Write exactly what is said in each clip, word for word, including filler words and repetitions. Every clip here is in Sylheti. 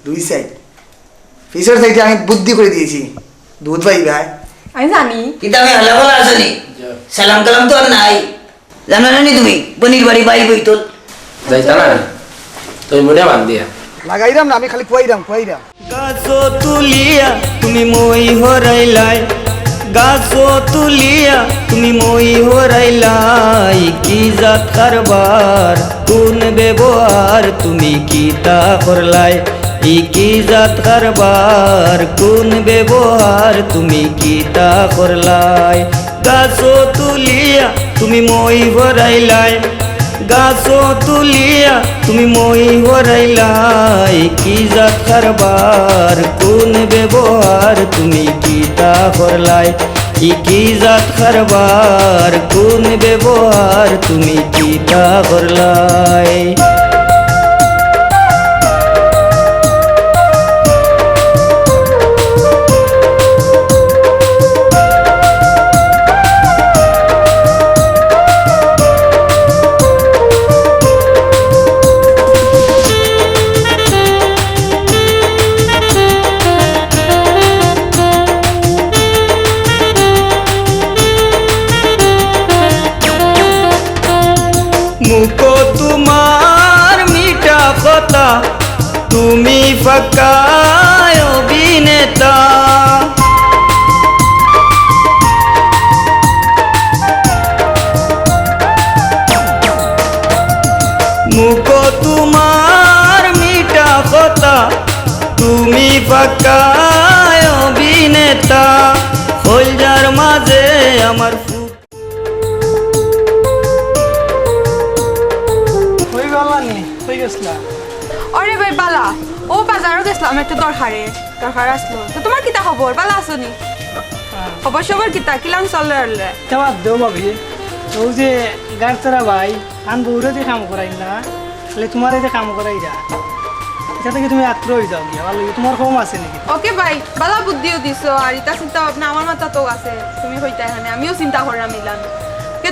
দুই সাইড। পিছর সাইডে আমি বুদ্ধি করি দিছি। দুধ পাইবায়। আমি জানি। কিতা আমি ভালা ভালা আছো নি? সালাম কালাম তো আর নাই। জানো না নি তুমি? বনির বাড়ি বাই বইতল। যাইতা না? তুমি মুড়ে বান্ধিয়া। লাগাইরাম না, আমি খালি কুয়াইরাম, কুয়াইরাম। গাছো তুলিয়া তুমি মই হরাইলায়, গাছো তুলিয়া তুমি মই হরাইলায়, কি জাত কারবার, কোন ব্যবহার তুমি কিতা করলায়, ই কি জাত কারবার, কোন ব্যবহার তুমি কিতা করলায়, গাছো তুলিয়া তুমি মই হরাইলায়, গাছো তুলিয়া তুমি মই হরাইলায়, কি জাত কারবার, কোন ব্যবহার তুমি কিতা করলায়, ই কি জাত কারবার, কোন ব্যবহার তুমি কিতা করলায়। মুখো তুমার মিঠা কথা, তুমি ফাক্কা অভিনেতা। মুখো তুমার মিঠা কথা, তুমি ফাক্কা অভিনেতা। কইলজার মাঝে আমার ফুক। কই বালা নি? কই গেছলা? আরে ভাই বালা, ও বাজারো গেছলাম একটু দরকারে, দরকার আসলো। তো তুমার কিতা খবর? বালা আছো নি? খবর সবর কিতা? কিলান চলরে? তে বাদ দেও ভাবি, অউ যে গারতারা ভাই, তান বউরে দি কাম করাইন না, তাইলে তুমারে দি কাম করাইরা। ইতা থাকি তুমি আত্র অই যাও গিয়া, ভালা লাগে, তুমার কম আছে নি? ওকে ভাই, বালা বুদ্ধিও দিছো, আর ইতা চিন্তা ভাবনা আমার মাথাতও আছে, তুমি কইতায় অখানে, আমিও চিন্তা কররাম ইলান।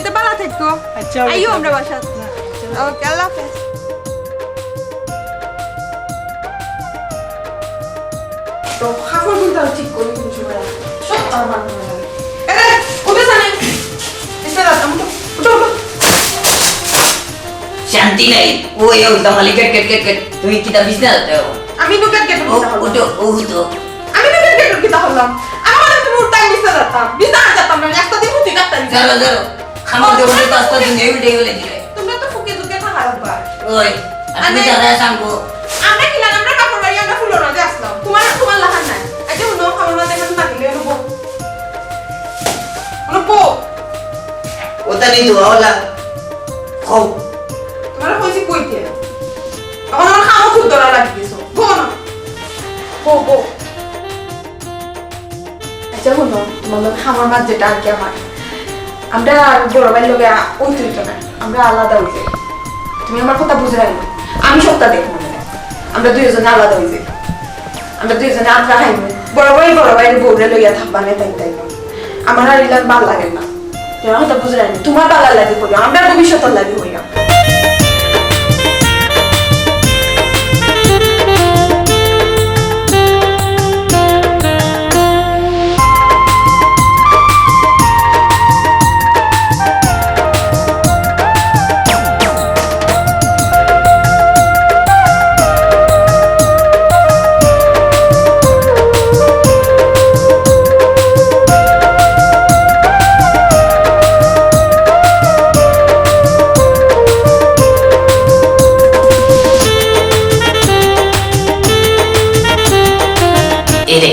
তে বালা থাকো। আচ্ছা, আইও আমরার বাসাত। না, আচ্ছা। ওকে, আল্লাহ হাফেজ। তো কাপড় কিন্তু আমি ঠিক করি, কিন্তু সময় লাগে। সব আমার ভালা লাগে। এ, উঠো জানি। বিছনাত যাইতাম, উঠো, উঠো, উঠো। শান্তি নাই। ওই, ওই, উল্টা খালি কেট, কেট, কেট, কেট। তুমি কিতা বিছনাত যাইতায়? আমি তো কেট, কেট ও, উঠতে পারলাম। উঠো, ও, উঠো। আমি তো কেট, কেট উঠতে পারলাম। আমার মানে তুমি উঠতায় বিছনাত যাইতাম। বিছনাত যাইতাম না, একটা দিন হুতি কাটতাম। ধরো, ধরো। খামড় দিয়ে বলে তো আস্তে আস্তে নেই উল্টে গেলে দিলে। তুমরা তো ফুকে দুকে থাকার অভ্যাস। ওই, আর আর তুমি নাই, দাঁড়ায় থাকো। আমরা কিলা, আমরা কাপড় বাড়ি, আমরা ফুলর মাঝে আসলাম। তুমার, তুমার লাখান নাই। আচ্ছা, হুনো, খাবার মাঝে এখন মাতিলে, হুনো, বউ। হুনো, বউ। ওটা নেই তো, ওলা। খাও। তুমারে কইছি কইতে। এখন আমার খাওয়া খুব দরা লাগি গেছে। বউ না। বউ, বউ। আচ্ছা, হুনো, তুমার লগে আমার মাঝে যেটা আর কি আমার, আমরা আর বড় ভাইর লগে আ-, অইতো অইতো না, আমরা আলাদা অই যাই। তুমি আমার কথা বুঝরায় না, আমি সবটা দেখমু না। আমরা দুইজনে আলাদা অই যাই, আমরা দুইজনে আলাদা খাইমু। বড় ভাই বড় ভাইর বউরে লইয়া থাকবা না, তাই তাই না। আমার আর ইলান ভালা লাগে না। তুমি আমার কথা বুঝরায় না, তুমার ভালার লাগি কইরাম, আমরার ভবিষ্যতর লাগি কইরাম। এরে,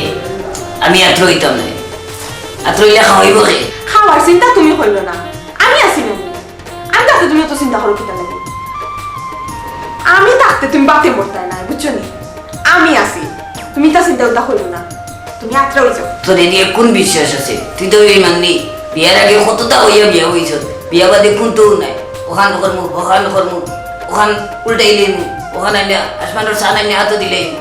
আমি আত্র অইতাম না। আত্র অইলে খাওয়াইবো কে? খাওয়ার চিন্তা তুমি করিও না, আমি আছি না। আমি থাকতে তুমি অত চিন্তা করো কিতা লাগি? আমি থাকতে তুমি বাতে মরতায় না, বুঝছো নি? আমি আছি, তুমি ইতা চিন্তা উতা করিও না, তুমি আত্রা অই যাও। তোরে দিয়া কুন বিশ্বাস আছে? তুই তো বেইমান নি। বিয়ার আগে কততা অইয়া বিয়া অইছস, বিয়া বাদে কুন্তাউ নাই। অখান করমু, অখান করমু, অখান উল্টাইলাইমু, অখান আনিয়া আসমানর চান আনিয়া আতো দিলাইমু।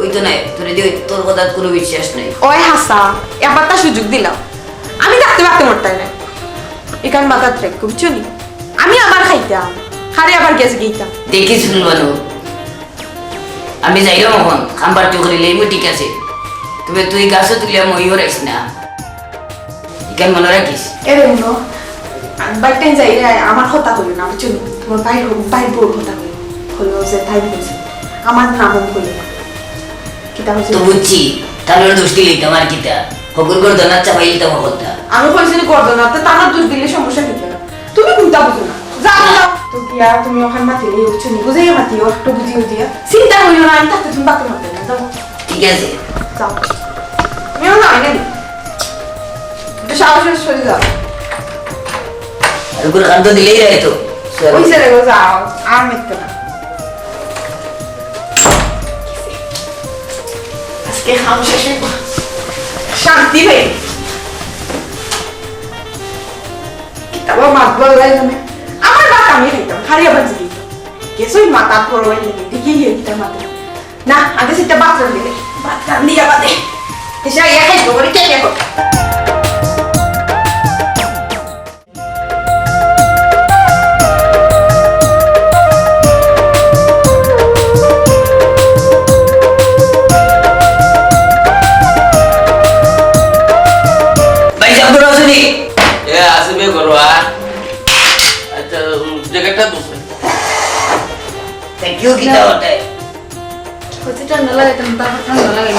অইতো নায়, তোরে দিয়া অইতো, তোর কথাত কুনু বিশ্বাস নাই। ওই হাছা, একবার তা সুযোগ দিলাম। আমি থাকতে বাতে মরতায় নায়। ইখান মাথাত রাখিও, বুঝছো নি? আমি আবার খাইতাম, খারে আবার গেছ গিতাম। দেখিস ফুলবানু, আমি যাইরাম অখন, কাম বাড়তি করিলে এমনি ঠিক আছে। তবে তুই গাছো তুলিয়া মই হরাইস না। ইখান মনো রাখিস। এরে হুনো, আমি বাইরটাইন যাই রে, আমার কথা কইও না, বুঝছো নি? তুমার ভাইর হ-, ভাইর বউর কথা কইও। কইও যে তাইন কইছে। আমার নাম কইও না। কিতা কইছে? তো বুঝছি, তানর দোষ দিলে ইতা আমার কিতা? হগুর গর্দনাত চাপাইলে তো হকলতা। আমি কইছি নি গর্দনাত, তো তানর দোষ দিলে সমস্যা কিতা? তুমি কুনতা বুঝো না। যাও, না। যাও। তো গিয়া তুমি অখান মাতিলে, বুঝছো নি? বুঝাইয়া মাতিও, একটু বুঝিও দিয়া। চিন্তা করিও না, আমি থাকতে তুমি বাকি মাতিও না। যাও। ঠিক আছে। যাও। আমিও না, আগে। একটু সাহস করে যাও। আর করে কান তো দিলেই যায় তো। ওই ছেলে গো, যাও। আর মিথ্যা না। আজকে কাম শেষ অইবো। শান্তি ভাই। কিতাবা মাত বললাই তুমি। আমার ভাত আমি খাইতাম, খালি আবার জিজ্ঞেস। গেছই মাথা পড়বাই লাগে, দেখি গিয়ে কিতা মাথা। না, আগে সেটা ভাত রান্ধি। ভাত রান্ধি আবার দে। এসে আইয়া খাইতো, ওরে কে কে করে। ভাই, জাফর আছেনি? এ, আছে বে, ঘরো আ। আচ্ছা, উম, জ্যাকেটটা দে। Thank you, কিতা হতে? কইছি ঠান্ডা লাগে, ঠান্ডা, ঠান্ডা লাগে।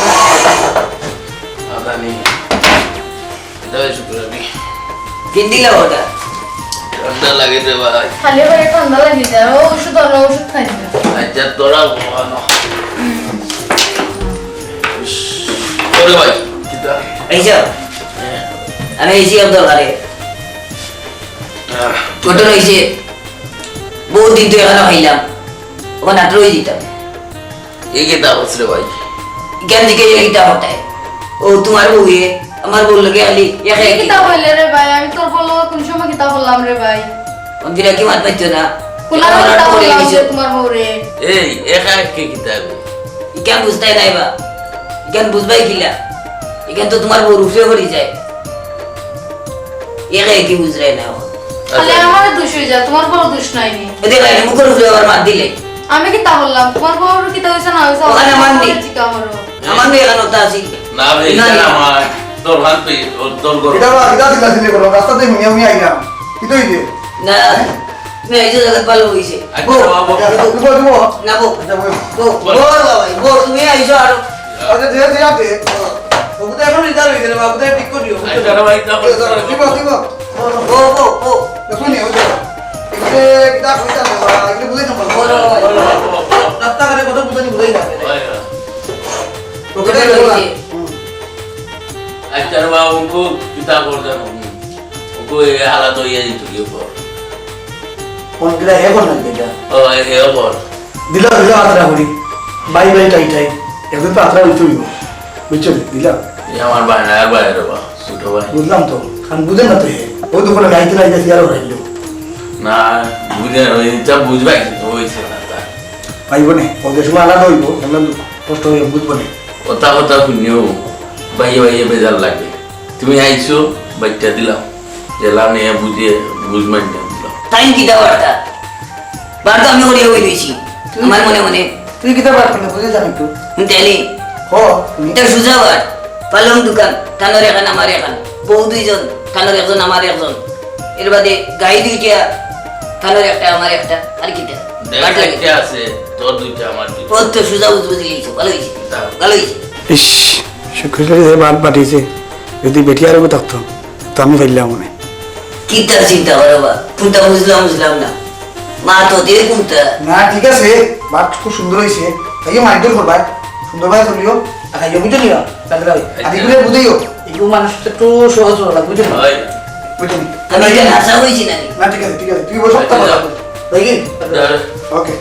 আদা নেই। এটা ওই শুক্র আমি। কিন দিলা ওটা? ঠান্ডা লাগে রে ভাই। খালি পেটে ঠান্ডা লাগে যায়। ও ওষুধ আনো, ওষুধ খাই না। আচ্ছা, তোরা ঘুমানো। ইস, ওরে ভাই, কিতা? এই যে, আমি আইছি আব্দুল কাদের। আহ। ঘটনা হইছে, বহুত দিন তো এখানো খাইলাম, অখন আটরো অই দিতাম। এ কিতা করছ রে ভাই? ইখান থেকে এ কিতা হতায়? ও তোমার বউয়ে, আমার বউর লগে খালি একে এ একে কিতা কইলে রে ভাই? আমি তোর বউর লগে কোন সময় কিতা করলাম রে ভাই? অন্দিরা কি মাত পাইতো না? কোন আমি কিতা করলাম যে তোমার বউরে? এই, একা একে কিতা কই? ইখান বুঝতায় নাই বা? ইখান বুঝবায় কিলা? ইখান তো তোমার বউর উপরে পড়ি যায়। একে কি বুঝরায় না অখন? খালি আচ্ছা। আমার দোষ অই যায়, তোমার বউর দোষ নাই নি। এ দেখ, এই মুখর উপরে আবার মাত দিলে। আমি কিতা করলাম? তোমার বউর কিতা অইছে না অইছে, ওখানে আমার নেই। জিজ্ঞাসা করো। আমার নেই, এখানে ওটা আছি। না রে, না, এটা না। আমার, তোর ভান তুই, ও, তোর গরু। এটা আবার, এটা চিল্লাচিল্লি করো, রাস্তাতে হুনিয়া হুনিয়া আইলাম। কিতা অইছে? না, না, এই যে জায়গা ভালো অইছে। আচ্ছা, বউ, বাবা, বউ। আচ্ছা, বউ, বউ। না, বউ। আচ্ছা, বউ। বউ, বউ, বাবা, বউ, তুমি আইছো আরো। আচ্ছা, ধীরে ধীরে আতে। ও কোথায় এখন রিটায়ার হয়ে গেলে, বাবু, তাই ঠিক করিও। আচ্ছা, রে ভাই, তা ঠিক আছে, ঠিক আছে, ঠিক আছে। ও, ও, ও। দেখুন, ও তো। এগুলো কিতা কইতাম রে বাবা, এগুলো বুঝাই না। বলো, বলো, বলো, বলো। রাস্তাঘাটে কত বুঝানি বুঝাই না। ভাই, ভাই। তো কোথায় গেল? হুম। আচ্ছা, রে বাবা, উনকু কিতা কর জানো? উনকু এ হালাত হইয়া দিত কি কর? কোন কিতা হে কোন না কিতা? ও, এ, এ কর। দিলাম, দিলাম আতরা করি। বাই বাই টাই টাই। এখন তো আতরা হইতে হইব। বুঝছো? দিলাম। এ আমার ভাই না, আর ভাই রে বা, ছোট ভাই। বুঝলাম তো। কারণ বুঝে না তো হে। ও তো কোনো গাইতে নাই, দেখি আরো হইল। না, বুঝে না, ওই যা বুঝবাই, ওই ছিল না তার। পাইব নে। ওদের সময় আলাদা হইব, এমন কষ্ট হইব, বুঝবো নে। ওটা কথা শুনিও, বাইয়ে বাইয়ে বেজার লাগে। তুমি আইছো, বাইচ্চা দিলাম। জেলা নিয়ে বুঝিয়ে বুঝ মাইন্ডে দিল। তাইন কিতা বার্তা? বার্তা আমি করিয়া বই দিছি। তুই আমার মনে মনে। তুই কিতা বার্তা না বুঝে জানি তো। হুনতে আলি? হ, তুমি। এটা সুজা বার। পালং দোকান, তানর এখান, আমার এখান। বউ দুইজন, তানর একজন, আমার একজন। এর বাদে গাই দুইটা, তানর একটা, আমার একটা। আর কিতা? দেখ, বার্তা একটা কিতা? আছে, তোর দুইটা, আমার দুইটা। ও তো সুজা বুঝ বুঝে গেছো, ভালো হইছে। দাও। ভালো হইছে। ইস, শুক্রিয়া যে বাদ পাঠিয়েছে। যদি বেটি আরো থাকতো, তো আমি পাইলাম মনে। কিতা চিন্তা করো বা? কোনটা বুঝলাম, বুঝলাম না। মা তো দিয়ে কোনটা? না, ঠিক আছে, ভাত খুব সুন্দর হইছে। খাইও, মাইন্ড করবা, সুন্দর ভাবে চলিও, আর খাইও, বুঝো নিও, তাহলে ভাই, আর এগুলো বুঝাইও। এগুলো মানুষ তো একটু সহজ হওয়া লাগবে, বুঝো না? হয়। বুঝো নি? আমি এটা আশা হইছি না। না, ঠিক আছে, ঠিক আছে, তুই বসো, তা কথা বলো। দেখি? হ্যাঁ। ওকে।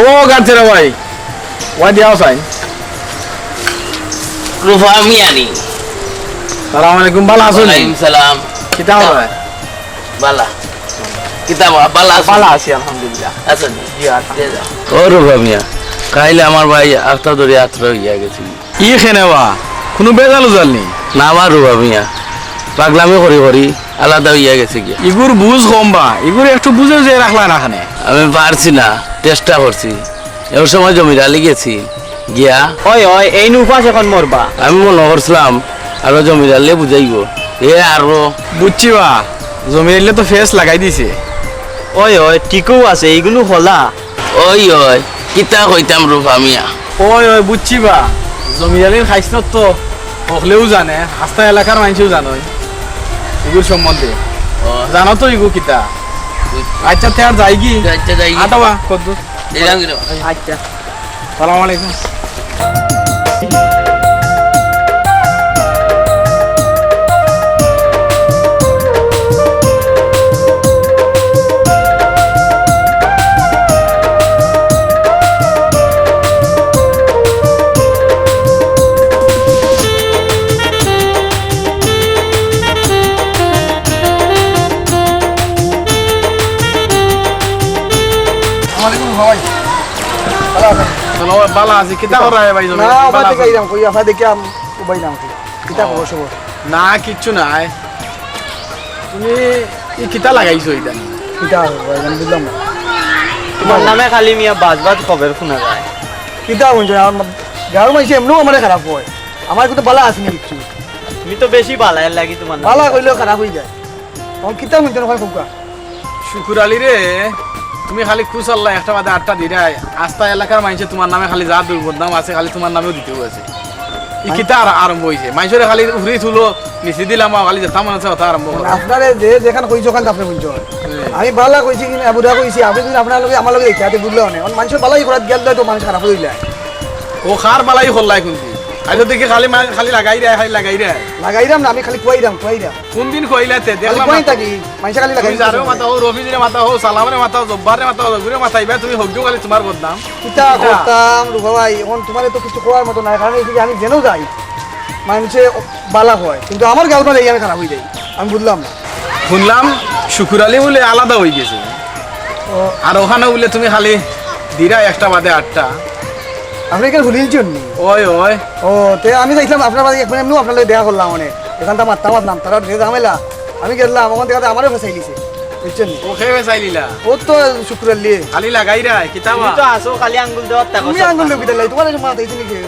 ও গানছেরা ভাই, ওয়াই দিয়া আসাইন। রূপা মিয়ানি। সালাম আলাইকুম, ভালা আছো নি? ওয়ালাইকুম সালাম। কিতা অয়? ভালা। কিতা বা-, ভালা আছো? ভালা আছি, আলহামদুলিল্লাহ। আছো নি? জি, আলহামদুলিল্লাহ। ও রুবা মিয়া, কাইল আমার ভাই আখতা ধরি আত্রা অইয়া গেছে। ই কেনে বা? কুনু বেজাল উজাল নি? না বা রুবা মিয়া, পাগলামি করি করি আলাদা অইয়া গেছে গিয়া। ইগুর বুঝ কম বা, ইগুর একটু বুঝে যে রাখলা না কেনে। আমি পারছি না, চেষ্টা করছি। এমন সময় জমির আলী গেছি, গিয়া। ওই, ওই, এইন উপাস অখন মরবা। আমি মনো করছিলাম আরো জমির আলীয়ে বুঝাইবো। এ আরো। বুঝছি বা, জমির আলীয়ে তো ফেস লাগাই দিছে। ওই, ওই, ঠিকউ আছে, ইগুনু খোলা। ওই, ওই, কিতা কইতাম রুবা মিয়া। ওই, ওই, বুঝছি বা, জমির আলীর খাইছলত তো হকলেউ জানে, আস্তা এলাকার মাইনষেউ জানইন ইগুর সম্বন্ধে। ও। জানো তো ইগু কিতা? বুঝছি। আচ্ছা, তে আর যাইগি? আচ্ছা, যাইগি। আটো বা, কদ্দুর। দিলাম গিরো। আচ্ছা। সালাম আলাইকুম। আসসালামু আলাইকুম, ভাই। ভালা আছেন? ভালা আছি। কিতা করা হয় ভাই, জমির? না, ভালা আছি। আইরাম, কই, আপনার দেখি আম-, উবাই নাম কি? কিতা খবর সবর? না, কিচ্ছু নাই। তুমি ই কিতা লাগাইছো ইদানি? কিতা হবে ভাই, আমি বুঝলাম না। তোমার নামে খালি মিয়া বাজ বাজ খবর হুনা যায়। কিতা হুনছো? আমার গাঁওর মাইনষে এমনেউ আমারে খারাপ কয়। আমার কিন্তু ভালা আছেনি কিচ্ছু। তুমি তো বেশি ভালা, এর লাগি তোমার নামে ভালা কইলেও খারাপ অইযায়। অখন কিতা হুনছো না, কউক্কা? শুকুর আলী রে, তুমি খালি কুচাল্লা একটা বাদে আটটা দিরায়। আস্তা এলাকার মাইনষে তোমার নামে খালি যা দুর্বদনাম আছে, খালি তোমার নামেউ দিতেউ আছে। ই কিতা আর আরম্ভ অইছে? মাইনষরে খালি উফরি তুলো, নিচে দিলাম, খালি যেতা মনে আছে অতা আরম্ভ করো। আপনারে যে যেখান কইছো, ওখান তো আপনে বুঝছো। হুম। আমি ভালা কইছি কি না, বুরা কইছি, আপনে যদি আপনার লগে, আমার লগে দেখতে, আপনে বুঝলে অনে। অখন মাইনষর ভালাই করাত গেল তো মাইনষ খারাপ অইলা। ও কার ভালাই করলাই কুনদিন? আইজ দেখি খালি মা-, খালি লাগাইরায়, খালি লাগাইরায়। লাগাইরাম না, আমি খালি কইরাম, কইরাম। কুনদিন কইলায় তে? খালি দেখলাম কই না তো। থাকি, মাইনষে খালি তুমি লাগাই যারেও মাতাও, রফিজরে মাতাও, সালামরে মাতাও, জব্বাররে মাতাও, জগুরে মাতাইবা, তুমি হকগু খালি তোমার বদনাম। কিতা কিতা? করতাম রুবা ভাই, অখন তোমারে তো কিচ্ছু কওয়ার মতো নাই, কারণ এই যে আমি যেন যাই, মাইনষে ভালা কয়, কিন্তু আমার গাঁওত না যাই আমি খারাপ অইযাই, আমি বুঝলাম না। হুনলাম শুকুর আলী বুলে আলাদা অইগেছে। ও। আর ওখানে বুলে তুমি খালি দিরায় একটা বাদে আটটা। আপনে ইখান হুনিলছইন নি? ওই, ওই। ও, তে আমি যাইছিলাম আপনার বাড়ি, এক মিনিট এমনেউ আপনার লগে দেখা করলাম অনে। এখান তো মাততাম মাতলাম, তারা যে ঝামেলা। আমি গেলাম, ওখান থাকি আমারেউ ফেসাইলিছে। বুঝছইন নি? ও কে ফেসাইলিলা? ও তো শুকুর আলী। খালি লাগাইরায়, কিতা বা? তুমি তো আছো, খালি আঙ্গুল দেওয়ার তা তুমি করছো। আঙ্গুল দেও কিতা লাগি? তোমার এই মাথায় দিলি কে?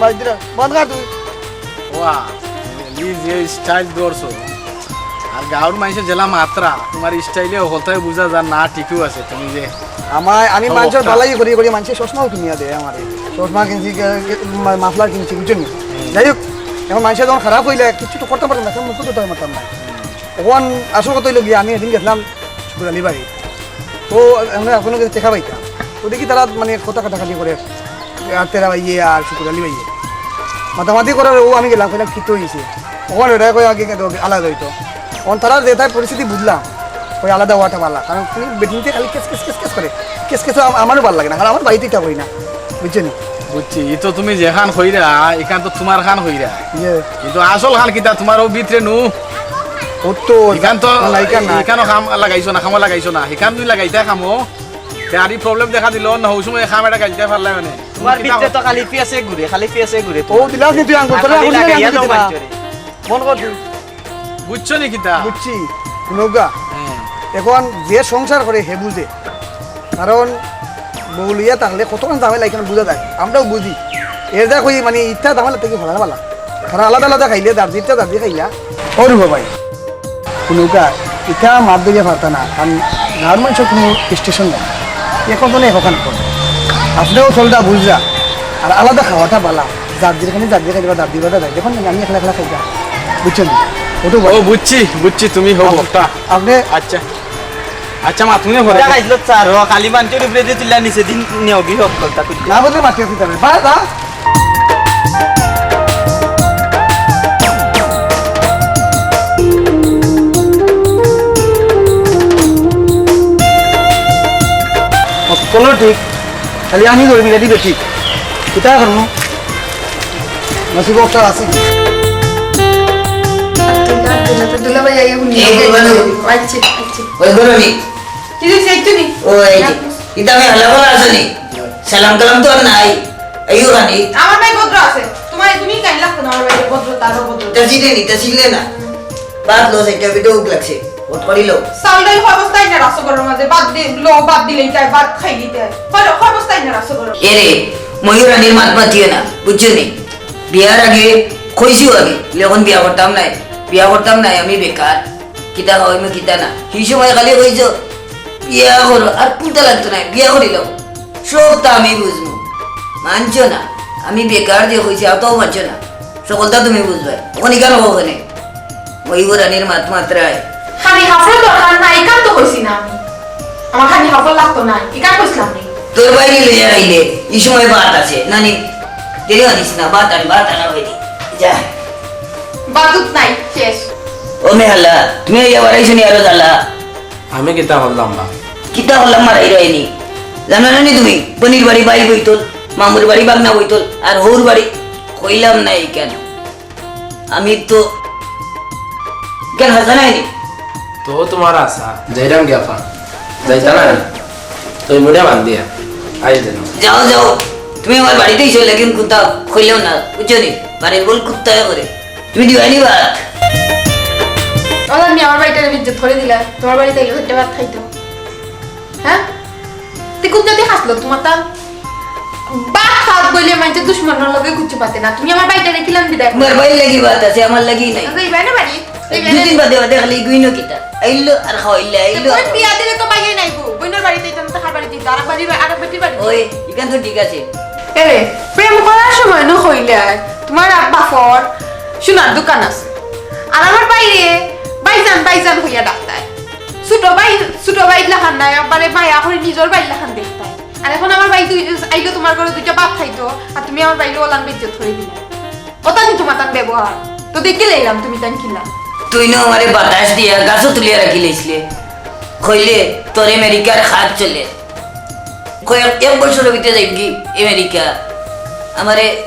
মার দিরা, বন্ধ কর তুই। ওয়া, ই যে স্টাইল ধরছো, আর গাঁওর মাইনষে যেলা মাতরা, তোমার স্টাইলে হকলতাউ বুঝা যার না, ঠিকউ আছে, তুমি যে আমার, আমি মাইনষর ভালাই করি, করি মাইনষে চশমাও কিনিয়া দেয় আমারে। চশমা কিনছি, কে-, কে-, মা-, মাফলার কিনছি, বুঝছো নি? যাই হোক, অখন মাইনষে যখন খারাপ অইলে, কিচ্ছু তো করতাম পারতাম না, মুখে তো মারতাম না। অখন আসল কথা অইলো গিয়া, আমি এদিন গেছিলাম শুকুর আলী বাড়ি। তো আমরা এখনো কিছু টেকা পাইতাম। তো দেখি তারা মানে কথা কাটাকাটি করে, আর তেরা ভাইয়ে আর শুকুর আলী ভাইয়ে মাতামাতি করার, ও আমি গেলাম, কইলাম, "কিতা অইছে?" অখন এরা কয়, "আগে কিন্তু আলাদা অইতো।" অখন তারা যে তাই পরিস্থিতি বুঝলাম, ওই আলাদা অওয়াটা ভালা। কারণ তুমি বেটিন্তে খালি কেস কেস কেস কেস করে, কেস কেস আম-, আমারও ভালা লাগে না, কারণ আমার বাড়িত ইতা করি না, বুঝছো নি? বুঝছি, ই তো তুমি যেখান কইরা, ইখান তো তোমার খান কইরা। ইয়ে। কিন্তু আসল খান কিতা তোমার ও ভিতরে নু? ও তো ইখান তো, না, ইখান না। ইখানও কাম লাগাইছো না, কামো লাগাইছো না। ইখান তুমি লাগাইতায় কামো, তে আর ই প্রবলেম দেখা দিলো না, ওই সময় কাম এটা গাইতে পারলায় মানে। তোমার ভিতরে তো খালি পিয়াসে ঘুরে, খালি পিয়াসে ঘুরে। ও দিলাস নি তুই আঙ্গুল, আর তোরা খালি আঙ্গুল লাগাইয়া দিলাস দাও না। মাঞ্জরে। মন কর তুই। বুঝছো নি কিতা? বুঝছি, হুনউক্কা। হ্যাঁ। অখন যে সংসার করে হে বুঝে, কারণ বউ লইয়া থাকলে কতখান ঝামেলা ইখান বুঝা যায়, আমরাও বুঝি। এর যা কই মানে ইতা ঝামেলা থাকি ভালা না ভালা, তারা আলাদা আলাদা খাইলে দার্জিটা দার্জি খাইলা। ও রুবা ভাই, হুনউক্কা, ইতা মাত ধরিয়া পারতা না, কারণ গাঁওর মাইনষর কুনু স্টেশন নাই, অখন তো না অখন কর। আপনেও চলতা বুঝরা, আর আলাদা খাওয়াটা ভালা। যার যেখানে যার যেখানে বা দাদি বাদা যাই, দেখুন না, আমি একলা একলা খাই না। বুঝছেন? ওটা ও, বুঝছি, বুঝছি, তুমি হো আপনি, বক্তা। আপনি আচ্ছা। আচ্ছা, মা, তুমি হো। খাইছিল স্যার, ও খালি মানতে উপরে দিয়ে তুললা নিচে দিন নেওগি হক কথা তুই। না বললে মাটি আছে তাহলে। বা, বা। চলো ঠিক। খালি আমি ধরবি, রেডি বেটি। কোথায় করবো? নসিব একটা আছে। দুলাভাই আইয়া হুনি। এই বলবা না। আচ্ছা, আচ্ছা। ওই করো নি। কি হইছে, একটু নি? ও, এই যে। ইতা আমি হালা ভালা আছো নি? সালাম কালাম তো আর নাই। এই ওখানে। আমার ভাই ভদ্র আছে। তোমার তুমি কাইন লাগতো না, আমার ভাই ভদ্র, তারও ভদ্র। তা ছিলে নি, তা ছিলে না। বাদ লো, সেটা ভিডিও লাগছে। ভোট করিল। চাউল ডাইল খরচ তাই না রাসো ঘরর মাঝে, বাদ দি-, লো, বাদ দিলেই তাই, বাদ খাইলি তাই। খর-, খরচ তাই না রাসো ঘরর। এরে, ময়ূর রানীর মাত মাতিও না, বুঝছো নি? বিয়ার আগে কইছিও আমি, এখন বিয়া করতাম নাই, বিয়া করতাম নাই, আমি বেকার। কিতা খাওয়াইমু, কিতা না। সেই সময় খালি কইছো, "বিয়া করো, আর কুন্তা লাগতো না, বিয়া করিলাও।" সবতা আমি বুঝমু। মানছো না, আমি বেকার যে কইছি, অতাও মানছো না। সকলতা তুমি বুঝবায়। অখন ইখান অখানে। ময়ূর রানীর মাত মাতরায়। খানি হাফলর দরকার নাই, ইখান তো কইছি না আমি। আমার খানি হাফল লাগতো না, ইখান কইছিলাম নি। তোর বাইরে লইয়া আইলে, এই সময় ভাত আছে, নানি, দেরি আনিস না, ভাত আন, ভাত আনা হয়নি। যা। বাদুত নাই, শেষ। ও মেহালা, তুমি আইয়া বাড়াইছো নি আরো জ্বালা? আমি কিতা করলাম বা? কিতা করলাম মারাই রয়নি? জানো না নি তুমি? বইনর বাড়ি ভাই বইতল, মামুর বাড়ি ভাগনা বইতল, আর হউর বাড়ি কইলাম না ইখান। আমি তো ইখান হাছা নায় নি। তো তোমার আশা, যাইরাম গিয়া ফা। যাইতা না নি? তো মুড়া বান্ধিয়া, আই যেন। যাও, যাও। তুমি আমার বাড়িত আইছো, লেকিন কুন্তা কইলাম না, বুঝছো নি? বাড়ির বল কুত্তায় করে। তুমি দিবায় নি ভাত? ওলা, তুমি আমার বাড়িত ইজ্জত করি দিলায়, তোমার বাড়িত আইলে একটা ভাত খাইতো। হ্যাঁ? তে কুত্তা দিয়া খাসলো তোমার তান? ভাত খাওয়াত বইলে মানষে দুশমনর লগে কুচ্ছু পাতে না। তুমি আমার বাড়িত রেখিলাম বিদায়। তোমার বাড়ির লাগি ভাত আছে, আমার লাগি নাই। আচ্ছা, ইবায় না বাড়ি? ইবায় না? দুদিন বাদে বাদে খালি গুইনো কিতা? আইলো আর খাওয়াইলে, আইলো আর বইন বিয়া দিলে তো বাইয়ে নাই গো। বইনর বাড়িত আইতাম তো কার বাড়িত আইতাম? আরেক বাড়ি, আরেক বেটির বাড়িত। ওই, ইখান তো ঠিক আছে। এরে, প্রেম করার সময় নু কইলে আর তোমার আব্বা ফর সোনার দোকান আছে। আর আমার বাইরে ভাইজান, ভাইজান কইয়া ডাকতায়। ছোট ভাই, ছোট ভাইর লাখান নায়, আব্বারে মায়া করি নিজর ভাইর লাখান দেখতায়। আর এখন আমার ভাই দুই, আইলো তোমার ঘরো দুইটা ভাত খাইতো, আর তুমি আমার ভাইরে ওলান বেইজ্জত করি দিলায়। ওটা নি তোমার তান ব্যবহার? তো দেখি লাইলাম তুমি তান কিলা। তুই নু আমারে বাতাস দিয়া গাছো তুলিয়া রাখি লাইছলে। কইলে তোর আমেরিকার খাত চলে। কয়েক, এক বছরর ভিতরে যাইবগি আমেরিকা। আমারে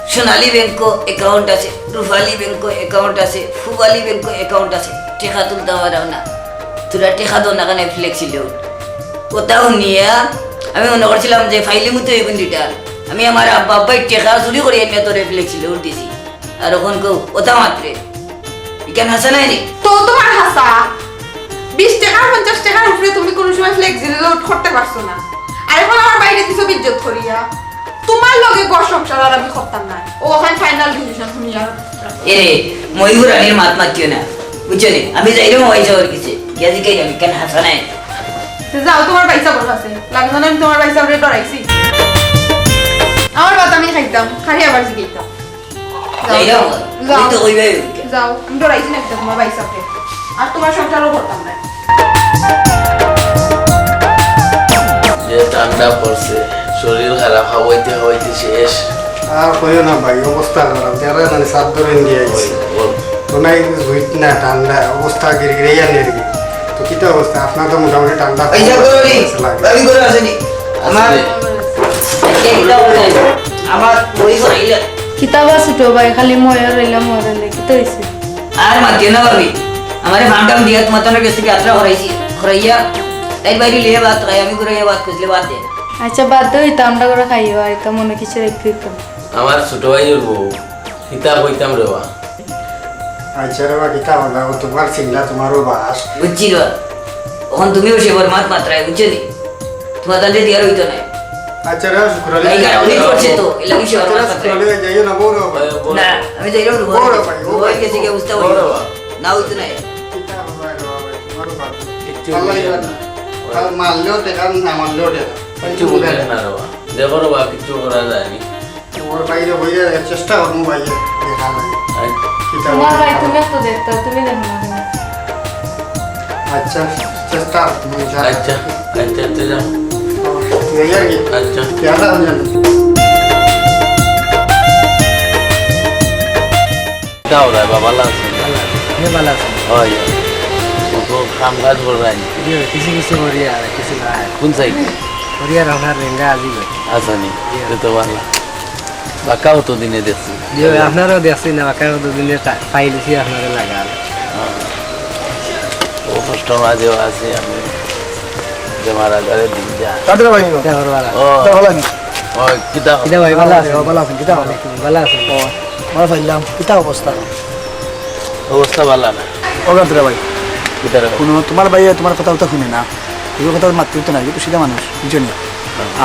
সোনালী ব্যাংকো account আছে, রূপালী ব্যাংকো account আছে, পূবালী ব্যাংকো account আছে। টেকা তুলতাম পাররাম না। তোরা টেকা দেও না কেনে flexi loan? কথা হুনিয়া আমি মনো করছিলাম যে ফাইলিমু তো এগুন দুইটা। আমি আমার আব্বা আব্বায় টেকা চুরি করি আনিয়া তোরে flexi loan দিছি। আর অখন কও, ওটা মাতরে। ইখান হাছা নায় নি? তো তোমার হাছা। বিশ টেকা, পঞ্চাশ টেকার উপরে তুমি কুনু সময় flexi loan করতে পারছো না। আর এখন আমার ভাইরে দিছো বেইজ্জত করিয়া। তোমার লগে ঘর সংসার আর আমি করতাম না। ও ওখানে final decision তুমি আর। এরে, ময়ূর রানীর মাত মাতিও না। বুঝছো নি? আমি যাইরাম ভাইসাবর গেছে। গিয়া জিকাইরাম, ইখান হাছা নায়। যাও, তোমার ভাইসাবর কাছে। লাগতো না আমি তোমার ভাইসাবরে ডরাইছি। আমার ভাত আমি খাইতাম, খাইয়া আবার জিকাইতাম। যাও, যাইরাম, যাও। তুমি তো কইবায়। যাও, আমি ডরাইছি না তোমার ভাইসাবরে। আর তোমার সংসারও করতাম না। যে ঠান্ডা পড়ছে, শরীর খারাপ, হাওয়াইতে হাওয়াইতে শেষ। আর কইও না ভাই, অবস্থা খারাপ। যারা মানে সাত ধরে নিয়ে আইছে। ওই, ওই। তো নাই, জুইত না, ঠান্ডা, অবস্থা গিরগিরাইয়া নেই। তো কিতা অবস্থা? আপনার তো মোটামুটি ঠান্ডা এই যে করো নি, লাগে। আমি করে আসেনি। আমার আছে। এই যে কিতা অবস্থা? আমার ওই ঘরে আইলে। কিতা বা ছোট ভাই, খালি ময়ূর রইলা, ময়ূর রইলা, কিতা হইছে? আর মাতিও না ভাবি, আমারে ফান্ডাম দিয়া তোমার তানর গেছে কি যাত্রা করাইছি, করাইয়া তাইর বাইরে লিয়ে ভাত খাই, আমি ঘুরাইয়া ভাত খুঁজলে ভাত দেয় না। আচ্ছা, বাদ দেও, ইতা আমরা করে খাইও, আর ইতা মনে কিছু রাখতে হইতো না। আমার ছোট ভাইর বউ, কিতা কইতাম রে বা। আচ্ছা রে বা, কিতা করবা? ও তোমার চিল্লা, তোমারও বাস। বুঝছি রে বা। অখন তুমিও সে বড় মাত মাতরায়, বুঝছো নি? তোমার তানরে দিয়ার হইতো না। আচ্ছা রে, শুক্রালি। এই কারণে করছে তো, এর লাগি সে বড় মাত মাতরায়। শুক্রালি, যাইও না, বড় ভাই। না, আমি যাইলাম বড় ভাই, ও ওই ভাই, গেছে গিয়ে বুঝতে বড় পারি। ভাই। না হইতো না। কিতা করবা রে বা, তোমারও বাস। কিচ্ছু আল্লাহ হইতো না। জানে। আর মারলেও টেকা, না মারলেও টেকা। কিচ্ছু বুঝে না রে বা। দেখো রে বা, কিচ্ছু করা যায়নি। ওর বাইরে হইয়া চেষ্টা করবো ভাই, দেখা নাই। আচ্ছা। কিতা তোমার বলে? ভাই, তুমি তো দেখতা, তুমি দেখো না কেন? আচ্ছা, চেষ্টা করবো, যা। আচ্ছা, আচ্ছা, আচ্ছা, যাও। এই আর কি। আচ্ছা। খেয়াল রাখো যেন। কিতা অইলো বা, ভালা আছো? ভালা আছি। আপনি ভালা আছেন? অয়। তো কাম কাজ কররায় নি? জি, কিছু কিছু করি আর কিছু না। কোন সাইডে? করি আর আপনার রেঙ্গা আজি ভাই। আচ্ছা নি, জি। তো তো ভালা। বাক্কা অতদিনে দেখছি। জি ভাই, আপনারও দেখছি না, বাক্কা অতদিনে টা-, পাইলিছি আপনারে লাগাল। ও কষ্টর মাঝেও আছি আমি, যে মারা যারে দিন যায়। কাদের ভাই? ও। তা ভালা নি? ও, কিতা? কিতা ভাই, ভালা আছইন? ও, ভালা আছইন, কিতা ভাই? ভালা আছইন। ও, মারা পাইলাম, কিতা অবস্থা? অবস্থা ভালা না। ও কাদের ভাই, কিতা রে? হুনো, তুমার ভাইয়ে তুমার কথা উতা হুনে না, এই কথা মাততো না, একটু সিধা মানুষ, বুঝছো নি?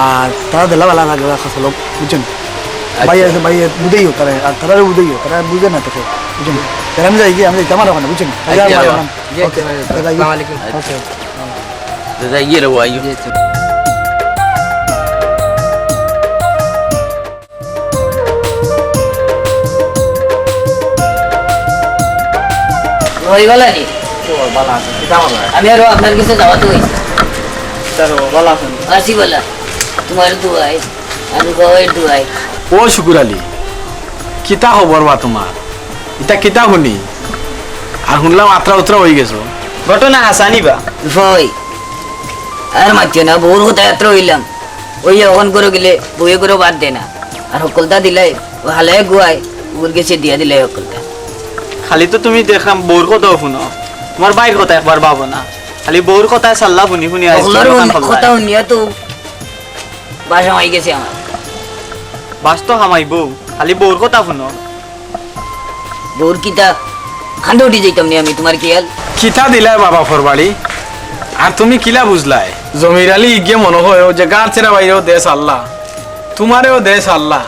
আর তারা দিলা ভালা লাগে, রাখা চলো, বুঝছো নি? আচ্ছা। ভাইয়ে, ভাইয়ে বুঝাইও তারা, আর তারারে বুঝাইও, তারা বুঝে না তোকে, বুঝছো নি? তারা আমি যাই গিয়া, আমি যাইতাম আর ওখানে, বুঝছো নি? আচ্ছা, আচ্ছা। ওকে, তাহলে আসসালামু আলাইকুম। ওকে। তো যাই গিয়া রে ভাই। ওই বলা নি। ও, ভালা আছি, কিতা খবর? আমি আরো আপনার কাছে যাওয়া তো হইছে। তারও ভালা আছেন? আছি বলা। তোমার দোয়াই, আমি বাবার দোয়াই। ও শুকুর আলী, কিতা খবর বা তোমার? ইতা কিতা হুনি? আর হুনলাম আত্রা উত্রা হই গেছো। ঘটনা হাসানি বা? ওই, আর মাতিও না, বউর কথা আত্রা হইলাম। ওই অখন করে গেলে বউয়ে করে বাদ দে না। আর হকলতা দিলাই, ও হালায় গুয়ায়, ওর গেছে দিয়া দিলাই হকলতা। খালি তো তুমি দেখলাম বউর কথাও হুনো, তোমার ভাইর কথা একবার ভাবো না। খালি বউর কথায় সাল্লা হুনি হুনি আইছো, হকলর অখান হুন-, হল্লায়। কথা হুনিয়া তো বাস হামাই গেছে আমার। বাস তো হামাইবো, খালি বউর কথা হুনো। বউর কিতা? কান্দে উঠি যাইতাম নি আমি, তোমার খিয়াল? কিতা দিলায় বাবা ফরবাড়ি? আর তুমি কিলা বুঝলায়? জমির আলী ইগে মনে হয় ও যে গার ছেড়া বাইরেও দেশ আল্লাহ, তোমারেও দেশ আল্লাহ।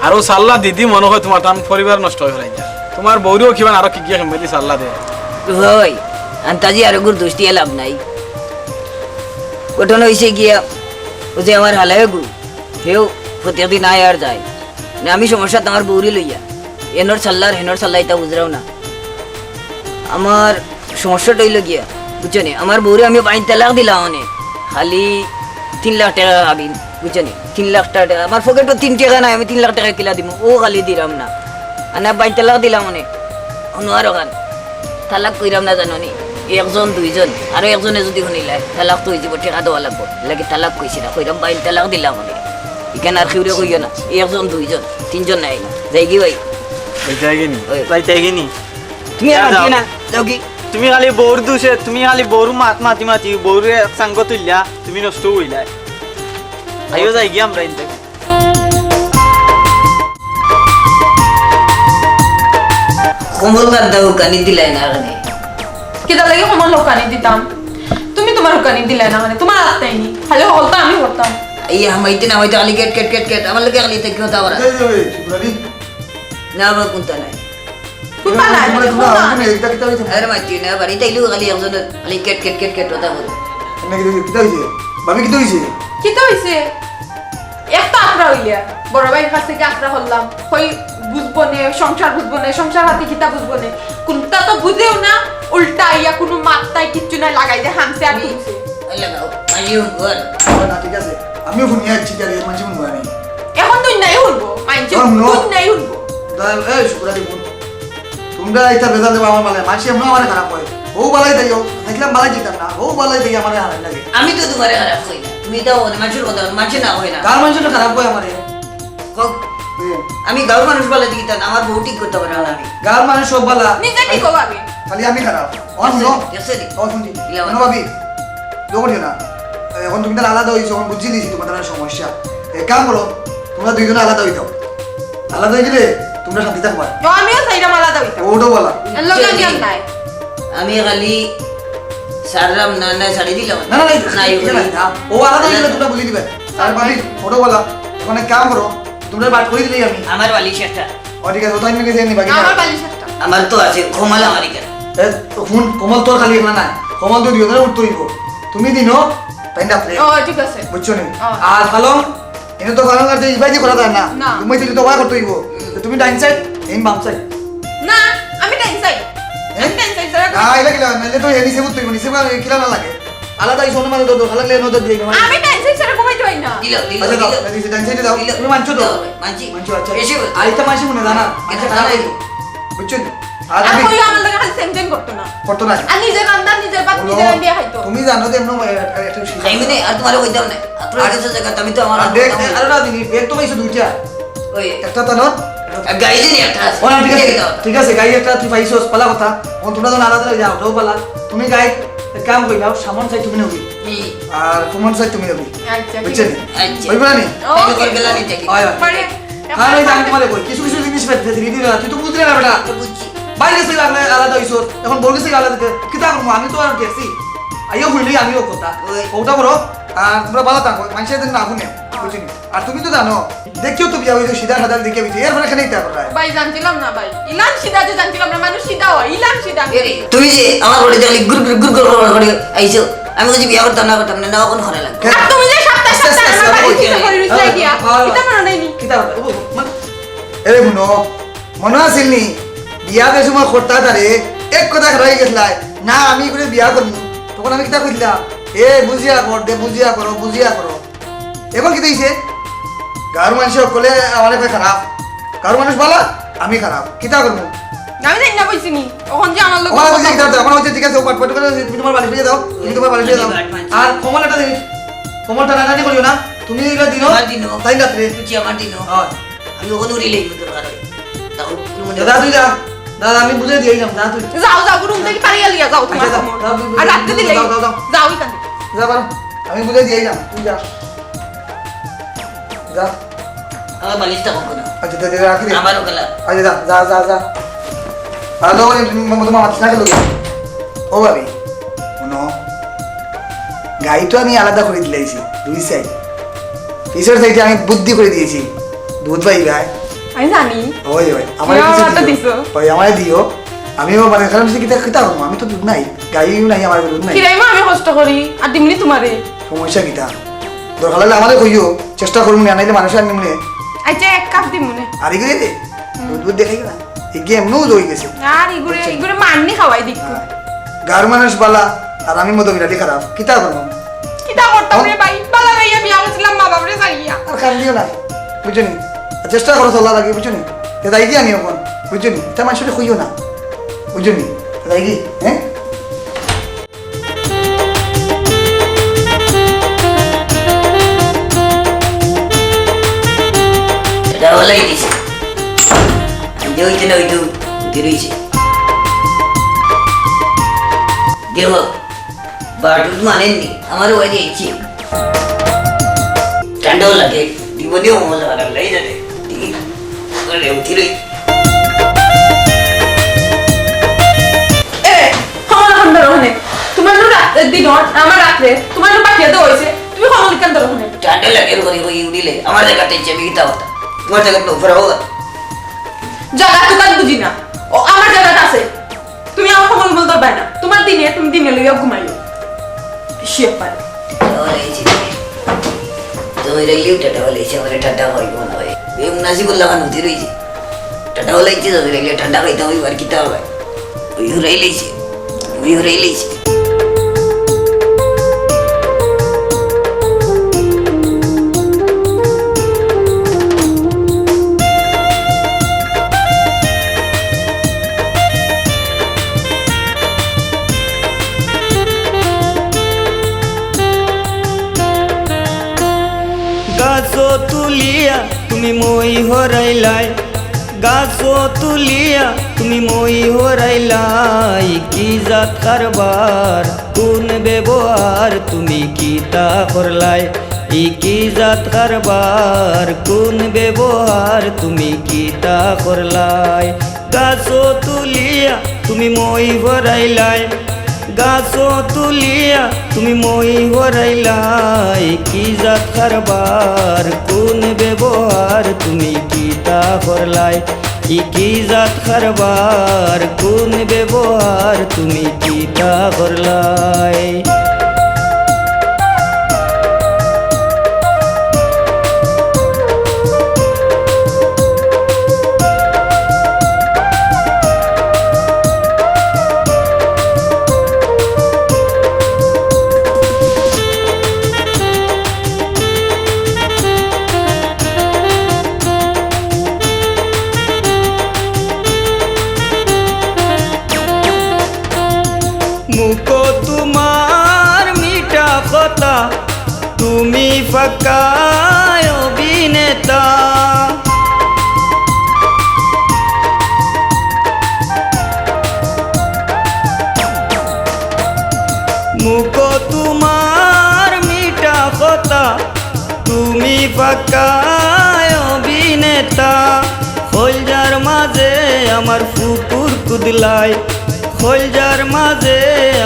আর ও সাল্লা দিদি মনে হয় তোমার তান পরিবার নষ্ট হয়ে ফেলাই যায়। তোমার বউরেও কিমান আরো কি গিয়ে মেলি সাল্লা দে। হয়, আন্তাজি আর গুর দুষ্টি লাভ নাই। ঘটনা হইছে গিয়া, ও যে আমার হালায় গু, হেও প্রত্যেকদিন আয় আর যায়। না, আমি সমস্যা তোমার বউরি লইয়া। এনর সাল্লার, হেনর সাল্লা ইতা বুঝরাও না। আমার সমস্যাটা হইল গিয়া, বুঝছো নি? আমার বউরে আমি বাইন তালাক দিলাম মানে, খালি তিন লাখ টাকা হাবিন, বুঝছো নি? তিন লাখ টাকা, আমার পকেটও তিন টাকা নাই, আমি তিন লাখ টাকা কিলা দিমু, ও খালি দিলাম না। আর না বাইন তালাক দিলাম মানে, হুনো আর ওখান, তালাক কইরাম না জানো নি? একজন, দুইজন, আরো একজনে যদি হুনিলায়, তালাক তো হইযিবো, টাকা দেওয়া লাগবো। লাগে তালাক কইছি না, কইরাম বাইন তালাক দিলাম মানে। ইখান আর কেউরে কইও না, একজন, দুইজন, তিনজন নাই না। যাইগি ভাই? যাইগি নি? ওই। যাইগি নি? তুমি আর যাও, মাতিও যাও। না, যাও কি? তুমি খালি বউর দোষে, তুমি খালি বউর মাত মাতি মাতি, বউরে সাঙ্গ তুললা, তুমি নষ্ট হইলায়। আইও যাইগি আমরা ইনতে। কমল কার দাও কানি দিলাই না কেনে? কিতা লাগি কমল হুকানি দিতাম? তুমি তোমার হুকানি দিলাই না কেনে? তোমার আত্মাই নি। খালি হকলতা আমি করতাম। এই হামাইতে না হামাইতে খালি কেট কেট কেট কেট। আমার লগে খালি ইতা কিতা করা? এই যে, এই, চুপ করি। না, আমার কুন্তা নাই। কুন্তা নাই, মানে কুন্তা? আরে মাতি না, বাড়িত আইলেও খালি একজন খালি কেট কেট কেট কেট কথা বলে। না, কিতা, কিতা হইছে? ভাবি, কিতা হইছে? কিতা হইছে? এক তো আত্রা হইয়া, বড় ভাইর কাছ থাকি আত্রা হইলাম। কই বুঝবো নে, সংসার বুঝবো নে, সংসার হাতে কিতা বুঝবো নে। কুন্তা তো বুঝেও না, উল্টা আইয়া কুনু মাত নাই, কিচ্ছু নাই, লাগাই দে হামছে আর তুমি তুলছে। এই লাগাও, মাইও ঘর। না, ঠিক আছে, আমিও হুনিয়া আইছি, কি আর এই মানষে হুনবো আমি? এখন তুই নাই হুনবো, মানষে এখন হুনো। তুই নাই হুনবো। দয়া, এই শুকুর আলী হুন। তুমরা ইতা বেজাল দেবা আমার মালে, মানষে এমনে আমারে খারাপ কয়। হউ বালাই দেইও, দেখলাম বালাই দিতাম না, হউ বালাই দেইও আমারে হারাই লাগে। আমি তো তোমারে খারাপ কই না, তুমি তো অনেক মানষর কথা, মানষে না কয় না। কার মানষে তো খারাপ কয় আমারে? কও। হুম। আমি গাঁওর মানুষ বালা দেখি তান, আমার বউ ঠিক করতে পারে না আমি। গাঁওর মানুষ সব বালা। নিজে ঠিক হবো আমি। খালি আমি খারাপ। অন দেখছে, হুনো। দেখছে নি? অন শুনছি। ইলা হুনো ভাবি, দোষ করিও না। এখন তুমি তারা আলাদা হইছো, এখন বুঝি দিছি তোমার তারা সমস্যা। এক কাম করো, তোমরা দুইজনে আলাদা হইতাও। আলাদা হয়ে গেলে তোমরা শান্তি থাকবা। না, আমিও চাইলাম আলাদা হইতাম। ওটাও বলা। এর লগে আমি আর নাই। আমি খালি ছাড়লাম না, না ছাড়ি দিলাম। না, না, না, না, না, না, ও আলাদা হয়ে গেলে তোমরা বুঝি দিবে। আর ভাবি, ওটাও বলা। এখন এক কাম করো, তোমরা বাট করে দিলেই আমি। আমার বালিশ একটা। ও ঠিক আছে, ও তো আমি গেছে নি বাকি না। আমার বালিশ একটা। আমার তো আছে, কমল আমার এখানে। এ, তো হুন, কমল তোর খালি এখানে নাই। কমল তো দুইজনে উঠতে হইব। তুমি দিনো, তাই না আপনি? ও, ঠিক আছে। বুঝছো নি? ও। আর পালং, এনে তো পালং আর যে ইবাই যে করা যায় না। না। তুমি দিলে তো ওয়া করতে হইব। তো তুমি ডাইন সাইড, এই বাম সাইড। না, আমি ডাইন সাইড। হ্যাঁ? আমি ডাইন সাইড ছাড়া না, এটা কিলা, নাহলে তো এ নিচে উঠতে হইব, নিচে কিলা না লাগে। আলাদা এই শোনো মানে তো, তো খালা লেনো তো দিয়ে মানে। আমি ডাইন সাইড ছাড়া ঘুমাইতে পারি না। দিল, দিল, আচ্ছা, দাও, দিল। এই যে ডাইন সাইডে দাও। দিল। তুমি মানছো তো? দাও, মানছি। মানছো, আচ্ছা। বেশি বলছো। আর এটা মানছি মনে জানা। আচ্ছা, এটা খারাপ জানাই। হইলো। বুঝছো নি? আর আর আমি কইও আমার লগে খালি সেম সেম করতো না। করতো না। আর নিজের রান্না, নিজের ভাত, বলো, নিজের রান্না খাইতো। তুমি জানো যে এমন এ-, এ-, একটা শিশু খাইবে নে, আর তোমারে কইতাম না। আর তোমার আর কাছে জায়গা, আমি তো আমার আর ব্যাগ, আমার আরে না দিদি, ব্যাগ তো পাইছো দুইটা। ওই। একটা তো নট, একটা গাড়ি দিন একটা আছে। ও না, ঠিক আছে, ঠিক আছে, গাড়ি একটা তুই পাইছস, পালা কথা। ও তোমরা তো নারাজ হয়ে যাও, ওটাও পালা। তুমি গাড়ি এক কাম করি যাও, সামন সাইড তুমি নেবি। হুম। আর কমন সাইড তুমি নেবি। আচ্ছা, ঠিক বুঝছেন? আছে। আচ্ছা। ওই বলা নি? ও। তাহলে করে গেলাম এই জায়গায়। হয়, হয়। মানে, আর ওই যে আমি তোমারে কই, কিছু কিছু জিনিস বের করে দিবি না, তুই তো বুঝলে না বেটা। তো বুঝছি। বাইরে গেছে আলাদা, আলাদা হইছস, এখন বল গেছে আলাদা দিতে। কিতা করবো? আমি তো আর গেছি। আইও হইলি আমিও কথা। ওই। ওটা করো, আর তোমরা বালা থাকো, মানুষের দিন না শুনে, বুঝলি? আর তুমি তো জানো, দেখিও তো বিয়া হইছে, সিধা সাদা দেখিয়া হইছে, এরপরে কেন ইতা করলায়? ভাই, জানছিলাম না ভাই, ইলান সিধা যে জানছিলাম না, মানুষ সিধা হয়, ইলান সিধা। এরে, তুমি যে আমার ঘরে দেখলি গুর গুর গুর গুর গুর করে আইছো, আমি কইছি বিয়া করতাম না, করতাম না, না, কোন ঘরে লাগবে? আর তুমি যে সপ্তাহে আস্তে, আস্তে, সপ্তাহে আস্তে, আমার বাড়ি আস্তে, থেকে আস্তে। হই রুজলাই গিয়া, হ্যাঁ, কিতা মনে নাই নি? কিতা মনে নাই? ও, মানে, এরে হুনো, মনো আছিল নি? বিয়া যে সময় করতা তারে, এক কথা খারাই গেছলাই, না, আমি করে বিয়া করমু। তখন আমি কিতা কইছিলাম? এ, বুঝিয়া কর, দে, বুঝিয়া করো, বুঝিয়া করো। এখন কিতা হইছে? গাঁওর মানুষ সকলে আমারে কয় খারাপ, গাঁওর মানুষ বালা, আমি খারাপ। কিতা করমু? আমি জানি না কইছি নি। ওখান যে আমার লোক আমার কথা হচ্ছে কিতা, আমার হচ্ছে ঠিক আছে, ও পাট পাট করে তুমি তোমার বালিশ লইয়া দাও, তুমি তোমার বালিশ লইয়া দাও। আর কমল একটা জিনিস, কমল টানাটানি করিও না, তুমি এগুলো দিনো, আমার দিনো। তাই রাত্রে। বুঝছি, আমার দিনো। হয়। আমি ওখানে উড়ি লইব দরকার হয়। তাও কোনো মনে দাদা, তুই যা। দাদা, আমি বুঝাই দিয়ে যাম, যা তুই। যাও, যাও, রুম থেকে পালিয়ে লিয়া যাও, তোমার আচ্ছা, যাও, কমল। যাও, তুই আর রাখতে দিলে যাও, যাও, যাও। যাও এখান থেকে। যা, বারো। আমি বুঝাই দিয়ে যাম, তুই যা। যা। আমার বালিশটা কখন? আচ্ছা, দে, দে, রাখি দে। আমারও গলা। আচ্ছা, যা, যা, যা, যা। আর তো ওই ম-, ম-, তোমার মাথা থাকে লোক। ও ভাবি, শুনো। গাই তো আমি আলাদা করে দিলাইছি, দুই সাইড। পিছর সাইডে আমি বুদ্ধি করে দিয়েছি। দুধ পাই গায়। আমি জানি। ওই, ওই, আমার কিয়া কিছু বাতা দিও। দিছো? ওই, আমারে দিও। আমিও মানে, কারণ সে কিতা, কিতা করবো? আমি তো দুধ নাই। গাইও নাই, আমার দুধ নাই। কিরাইমা আমি কষ্ট করি, আর দিমুনি তোমারে। সমস্যা কিতা? দরকার লাগলে আমারে কইও, চেষ্টা করমু না, নাইলে মানুষ আনিমু নে। আচ্ছা, এক কাপ দিমুনে। আর এগুলো দে। হুম। দুধ, দুধ দেখাই না। এই গেম নো হয়ে গেছে। আর এগুলো, বুঝছেন? এগুলো মান্নি খাওয়াই দিক। হ্যাঁ। গাঁওর মানুষ বালা, আর আমি মতো বিরাটি খারাপ। কিতা করবো? কিতা করতাম রে ভাই? বালা ভাইয়া বিয়া করছিলাম মা বাপরে চাইয়া। আর কান্দিও না, বুঝছো নি? চেষ্টা করো চলার আগে, বুঝছো নি? তে যাই কি আমি এখন, বুঝছো নি? এটা মানুষের কইও না, বুঝছো নি? তে যাই কি, হ্যাঁ? এটা হলাই দিছে। যে হইতে না হইতে উঠে রইছে। দেখো, বাটুল মানেননি, আমার ওই যে ইচ্ছে। ঠান্ডাও লাগে, জীবনেও মজা লাগে, লাই যাবে। দেখি, বলে উঠি রই। এ, কমলা খান ধরো হনে। তোমার নু রাত, দিন, আমার রাত্রে, তোমার নু পাঠিয়ে দেওয়া হয়েছে। তুমি কমলা খান ধরো হনে। ঠান্ডা লাগে, করি, করি উঠিলে, আমার জায়গাতে ইচ্ছে, আমি কিতা হতাম। তোমার জায়গাতে উপরে হোক। জায়গা তো কাজ বুঝি না। ও, আমার জায়গাটা আছে। তুমি আমার কমল মল ধরবায় না। তোমার দিনে, তুমি দিনে লইয়া ঘুমাইও। শিয়ে পারে। ঠান্ডা হলাইছে। তুমি রাইলেও ঠান্ডা হলাইছে, আমার ঠান্ডা হইব না হয়। এই মুনাসিবুল্লাহ খান উঠি রইছে। ঠান্ডা হলাইছে, তুমি রাইলে ঠান্ডা খাইতে হইব, আর কিতা হবে? ওই হরাই লইছে, ওই হরাই লইছে। গাছো তুলিয়া তুমি মই হরাইলায়, গাছো তুলিয়া তুমি মই হরাইলায়, কি জাত কারবার, কোন ব্যবহার তুমি কিতা করলায়, ই কি জাত কারবার, কোন ব্যবহার তুমি কিতা করলায়। গাছো তুলিয়া তুমি মই হরাইলায়, গাছো তুলিয়া তুমি মই হরাইলায়, কি জাত কারবার, কোন ব্যবহার তুমি কিতা করলায়, ই কি জাত কারবার, কোন ব্যবহার তুমি কিতা করলায়। মুখো তোমার মিঠা কথা, তুমি পাক্কা অভিনেতা। ঢাকায় অভিনেতা, খলজার মাঝে আমার ফুকুর কুদলায়, খলজার মাঝে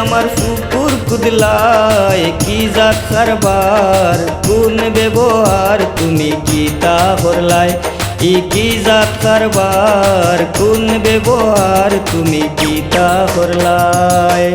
আমার ফুকুর কুদলায়। কি জাত কারবার, কোন ব্যবহার, তুমি কিতা করলায়? ই কি জাত কারবার, কোন ব্যবহার, তুমি কিতা করলায়?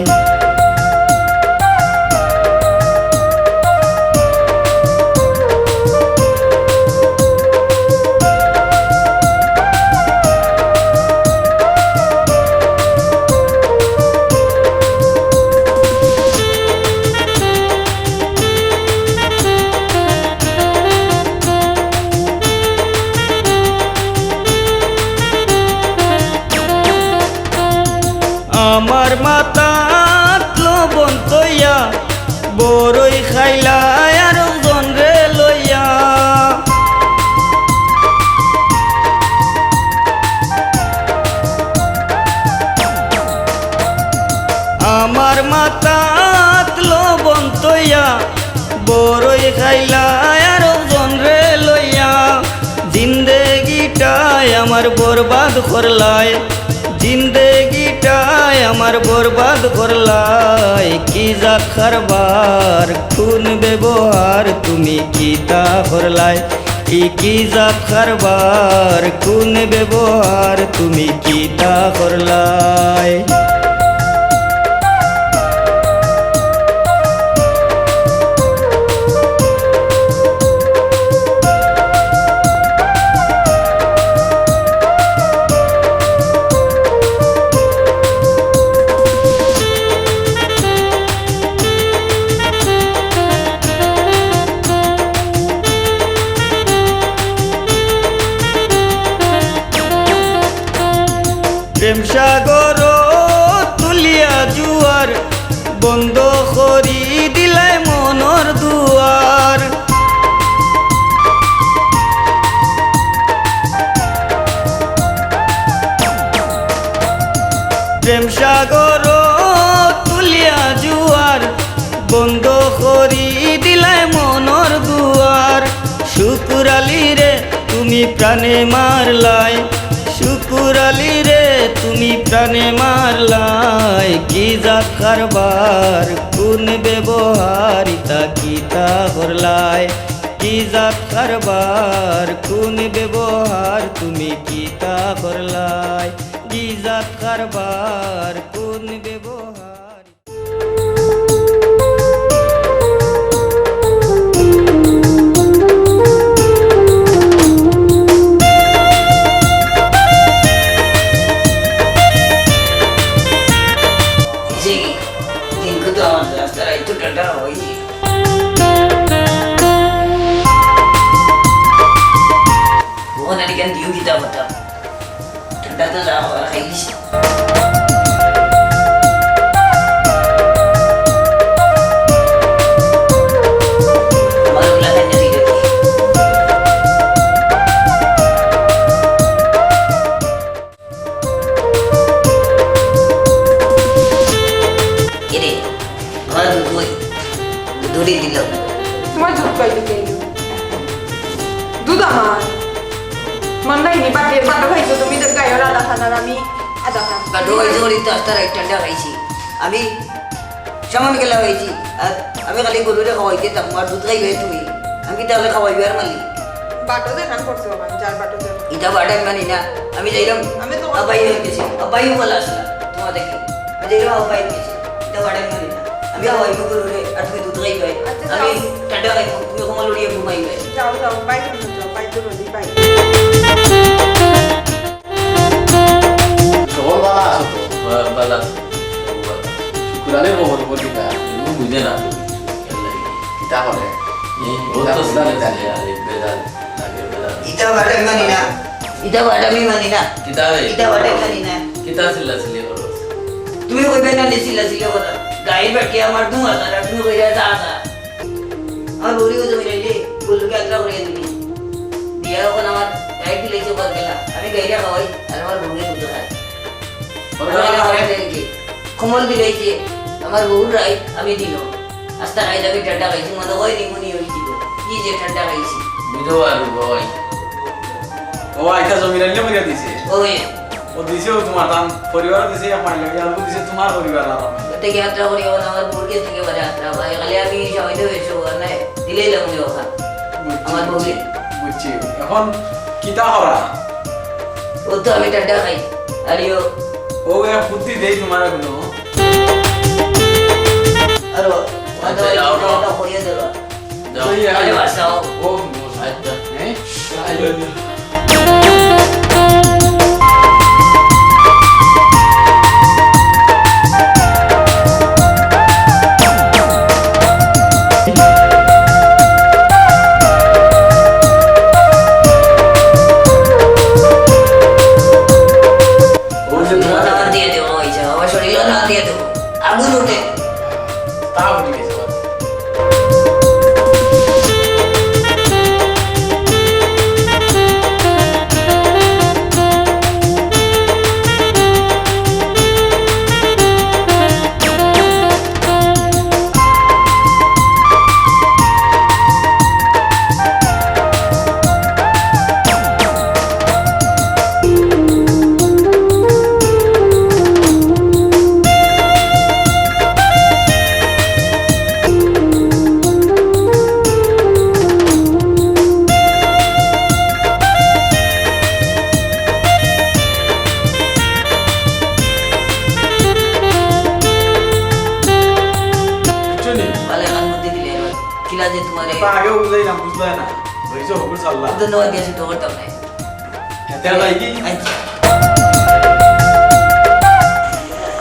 আমার মাথাত লবণ থইয়া, বড়ই খাইলায় আরক জনরে লইয়া। আমার মাথাত লবণ থইয়া, বড়ই খাইলায় আরক জনরে লইয়া। জিন্দেগিটায় আমার বরবাদ করলায়, জিন্দেগিটায় আমার বরবাদ করলায়। কি জাত কারবার, কোন ব্যবহার, তুমি কিতা করলায়? ই কি জাত কারবার, কোন ব্যবহার, তুমি কিতা করলায়? প্রেম সাগর তুলিয়া জুয়ার, বন্ধ করি দিলায় মনর দুয়ার। প্রেম সাগর তুলিয়া জুয়ার, বন্ধ করি দিলায় মনর দুয়ার। শুকুর আলী রে, তুমি প্রাণে মারলায়, শুকুর আলী রে, তুমি প্রাণে মারলায়। কি জাত কারবার, কোন ব্যবহার, ইতা কিতা করলায়? কি জাত কারবার, কোন ব্যবহার, তুমি কিতা করলায়? কি জাত কারবার, কোন ব্যবহার? জি, দিনকু তো আমার রাস্তার একটু ঠান্ডা হয়েছে। ওখানে কেন দিও কিতা কথা? ঠান্ডা তো যা হওয়ার খাইছি। আমার ওগুলা খাই না, ঠিক আছে। এরে, আমার দুধ কই? দুধ উড়ি দিল। তোমার দুধ পাইতে চাই। দুধ আমার। মন নাই নি, বাটি, বাটো খাইছো তুমি, তো গায়ে আধা খান আর আমি আধা খান। বাটো খাইছো, ওই তো আস্তা রাইত ঠান্ডা খাইছি। আমি সামান গেলা খাইছি। আর আমি খালি গরুরে খাওয়াইতে থাকবো, আর দুধ খাইবে তুমি। আমি তাহলে খাওয়াইবে আর মালিক। বাটো যে খান করছো বাবা, যার বাটো যে। ইটা বাট আমি মানি না। আমি যাইলাম। আমি তো আব্বাই হয়ে গেছি। আব্বাই বলা আসলা। তোমার দেখি। আমি যাইলাম আব্বাই হয়ে গেছি। ইটা বাট আমি মানি না। আমি খাওয়াইবো গরুরে, আর তুমি দুধ খাইবে। আচ্ছা, আমি যাও। ঠান্ডা খাইবো, তুমি কমল উড়িয়ে ঘুমাইবে। যাও, যাও, বাই, যাও, যাও, বাই, যাও, বাই। সবল বালা আছো তো? বা-, বালা আছি। সবল বালা। শুকুর আলীর খবর, খবর কিতা? ও বুঝে না তো। কিতা করে? ও তো কিতা সিরিয়াস করে? আরে বেজাল, লাগে বেজাল। ইটা বাট আমি মানি না। ইটা বাট আমি মানি না। কিতা রে? ইটা বাট আমি মানি না। কিতা চিল্লা চিল্লি করো? তুমি কইবে না নি চিল্লা চিল্লি করো। গায়ে বেটি আমার দুম আছে, আর তুমি কইরা যা যা। আমার বউরে ওজন মিলাইলে, বললো কি আত্রা করিয়া দিবি। দিয়া এখন আমার গায়ে দিলে যে বাদ গেলা। আমি গাইরা খাওয়াই, আর আমার বউরে দুধ খাই। কমল দিলাইছে, আমার বউর রাইত আমি দিন। আস্তা খাই যাবে ঠান্ডা খাইছি, মনে হয় নিমুনি হয়েছিল। কি যে ঠান্ডা খাইছি। বুঝো আর ভাই। ও আইতা জমির আইলে করিয়া দিছে। ওই। ও দিছে, ও তোমার তান পরিবার দিছে, এক মাইল লাগে, আর দিছে তোমার পরিবার আর আমার। ওতে কি যাত্রা করিও না, আমার বুড়কে থেকে বারে যাত্রা ভাই। খালি আমি সবাই তো এসো, আর নাই, দিলেই লাগবে ওখান। বুঝছি, আমার বুঝছি, বুঝছি। এখন কিতা করা? ও তো আমি টাটা খাই। আর ইয়ো। ও এক বুদ্ধি দেই তোমার এখনো। আর ও, আচ্ছা, যাও, যাও। ওটা হইয়া দিল। যাও। এই, আরে এই, বাঁচাও। ও, আচ্ছা। হ্যাঁ? আইও, আইও। ও যে তোমার না দিয়ে দেবো, ওই যে আমার শরীরও না দিয়ে দেবো। আগুন উঠে। তা উঠে গেছে। বুঝছো নি? ভালো এখন বুদ্ধি দিলে এবার। কিলা যে তোমার এই তা আগেও বুঝাইলাম, বুঝলে না। বুঝছো, হকুর সাল্লা। ধন্যবাদ দিয়েছি, তো করতাম না। এতে আর ভাই কি? আচ্ছা।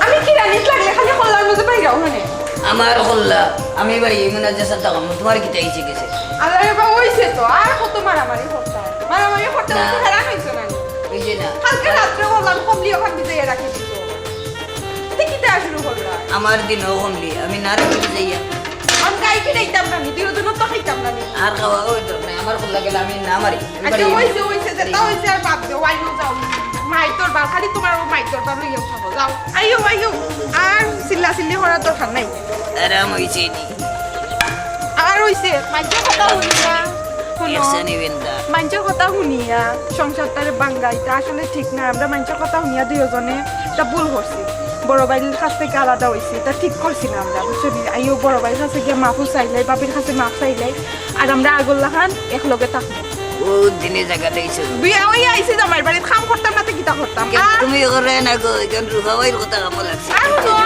আমি কি রানিত লাগলে খালি কল্লার মধ্যে বাইরাও মানে? আমার কল্লা, আমি ভাই এই মনে যে সাথে আমার তোমার কিতা হইছে গেছে? আল্লাহ রে বাবা, হইছে তো, আর কত মারামারি করতে হয়? মারামারি করতে না। করতে হেরান হইছো না নি? হইছে না। কালকে রাত্রে বললাম, কমলি ওখান দিয়ে রাখি দিত। তুই কিতা শুরু করলা? আমার দিনও কমলি, আমি না রে কিছু যাইয়া। আমি গাই কি খাইতাম না নি, দুইজনও তো খাইতাম না নি। আর খাওয়া ওই তো না, আমার কল্লা গেলে আমি না মারি। আচ্ছা, হইছে, হইছে, যেটা হইছে আর বাদ দেও, আইও যাও। মাই তোর বাল, খালি তোমার ও মাই তোর বাল লইয়া খাবো, যাও। আইও, আইও, আর চিল্লা চিল্লি করার দরকার নাই। আরাম হইছে নি? আর হইছে, মাইনষর কথা হুনিয়া, হুনো, একশো নিবেন দা। মাইনষর কথা হুনিয়া সংসারটারে ভাঙ্গা, ইটা আসলে ঠিক না। আমরা মাইনষর কথা হুনিয়া দুইজনে ইটা ভুল করছি, বড় ভাইর কাছ থেকে আলাদা হইছি, ইটা ঠিক করছি না আমরা, বুঝছো নি? আইও বড় ভাইর কাছে গিয়া মাফও চাইলাই, ভাবির কাছে মাফ চাইলাই, আর আমরা আগর লাখান একলগে থাকবো। ও দিনে জায়গা দিয়েছো। বিয়া হইয়া আইছি জামাইর বাড়িত, কাম করতাম না তো কিতা করতাম? কেন আর তুমি করে না গো, কেন রুফা ভাইর কথা কামো লাগছে। আর হুনো,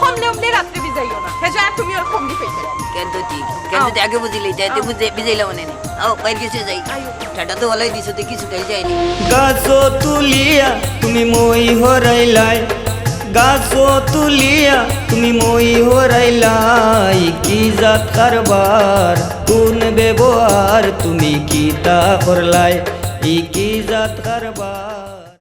কমলে উমলে রাত্রে বিজাইও না। হেজে আর তুমি আর কমলি পাইতে না। কেন তো ঠিক। কেন আও। তো আগে বুঝিলে, তাই তো আও। বুঝে, বিজাইলাম মানে নি। আও, বাইর গেছে যাই। আইও। ঠাটা তো ভালাই দিছো, দেখি ছুটাই যায়নি। গাছো তুলিয়া তুমি মই হরাইলায়, গাছো তুলিয়া তুমি মই হরাইলায়, কি জাত কারবার, কোন ব্যবহার তুমি কিতা করলায়, ই কি জাত কারবার।